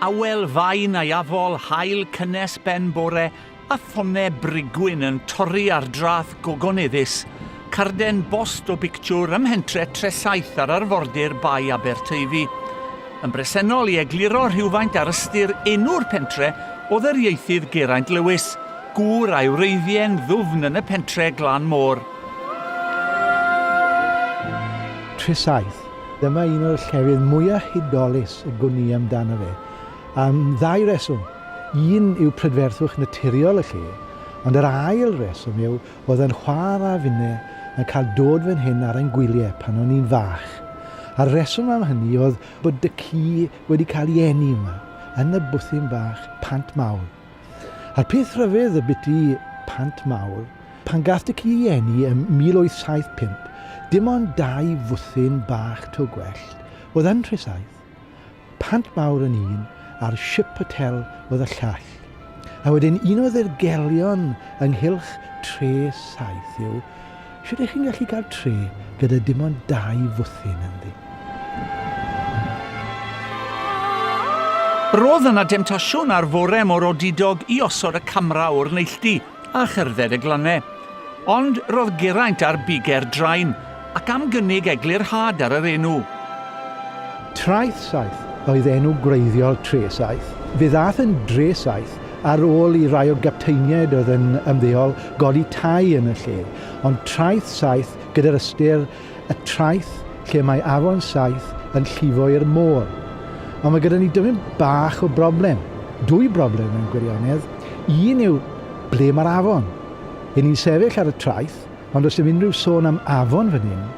Awel fain aeafol, haul cynnes ben bore, a thonne brigwyn yn torri ar draeth gogoneddus. Carden bost o bictiwr ym mhentre Tresaith ar arfordir Bae Aberteifi. Yn bresennol i egluro rhywfaint ar ystyr enw'r pentre oedd yr ieithydd Geraint Lewis, gŵr a'i wreiddie'n ddwfn yn y pentre glan môr. Tresaith. Dyma un o'r llefydd mwyaf hudolus y gwn i amdano fe. Am ddau reswm. Un yw prydferthwch naturiol y lle, ond yr ail reswm yw oedd yn chwaer a finne yn cael dod fan hyn ar ein gwyliau pan o'n i'n fach. A'r rheswm am hynny oedd bod dy ci wedi cael ei eni yma, yn y bwthyn bach Pant Mawr. A'r peth rhyfedd y biti Pant Mawr, pan gath dy ci ei eni ym 1875, dim ond dau fwthyn bach to gwellt oedd yn Nhresaith. Pant Mawr yn un, a'r Ship Hotel oedd y llall. A wedyn un o ddirgelion ynghylch Tre Saith yw, shwt ych chi'n gallu cael tre gyda dim ond dau fwthyn ynddi? Roedd yna demtasiwn ar fore mor odidog i osod y camera o'r neilltu a cherdded y glannau. Ond roedd Geraint ar biger drain, ac am gynnig eglurhad ar yr enw. Traeth Saith oedd enw gwreiddiol Tre Saith. Fe ddaeth yn Dre Saith ar ôl i rai o gapteiniaid oedd yn ymddeol godi tai yn y lle, ond Traeth Saith gyda'r ystyr y traeth lle mae Afon Saith yn llifo i'r môr. Ond mae gyda ni dymyn bach o broblem, dwy broblem mewn gwirionedd. Un yw ble mae'r afon? Y'n ni'n sefyll ar y traeth, ond does dim unrhyw sôn am afon fan hyn,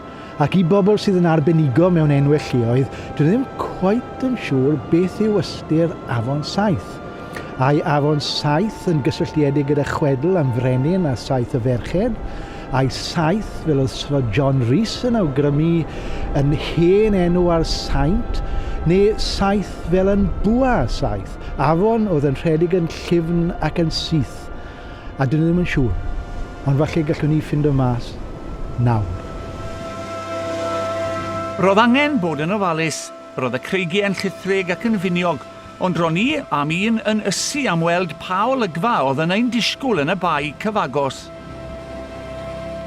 ac i bobl sydd yn arbenigo mewn enwau lleoedd, dyn nhw ddim cweit yn siŵr beth yw ystyr Afon Saith. Ai Afon Saith yn gysylltiedig gyda chwedl am frenin a saith o ferched? Ai Saith, fel oedd Sir John Rhys yn awgrymu, yn hen enw ar saint? Neu Saith fel yn bwa saith, afon oedd yn rhedeg yn llyfn ac yn syth? A dyn nhw ddim yn siŵr. Ond falle gallwn ni ffindo mas nawr. Roedd angen bod yn ofalus. Roedd y creigiau'n llithrig ac yn finiog, ond ro'n i am un yn ysu am weld pa olygfa oedd yn ein disgwyl yn y bae cyfagos.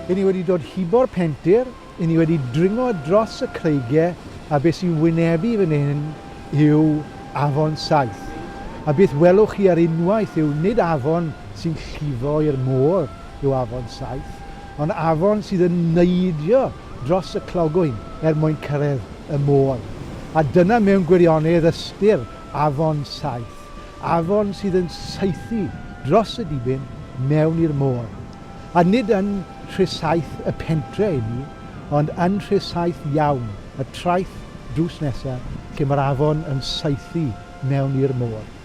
Ry'n ni wedi dod hibo'r pentir, Ry'n ni wedi dringo dros y creigiau a beth sy'n wynebu fan hyn yw Afon Saith. A beth welwch chi ar unwaith yw nid afon sy'n llifo i'r môr yw Afon Saith, ond afon sydd yn neidio dros y clogwyn er mwyn cyrraedd y môr. A dyna mewn gwirionedd ystyr Afon Saith, afon sydd yn saethu dros y dibyn mewn i'r môr. A nid yn Nhresaith y pentre i ni, ond yn Nhresaith iawn, y traeth drws nesa, lle mae'r afon yn saethu mewn i'r môr.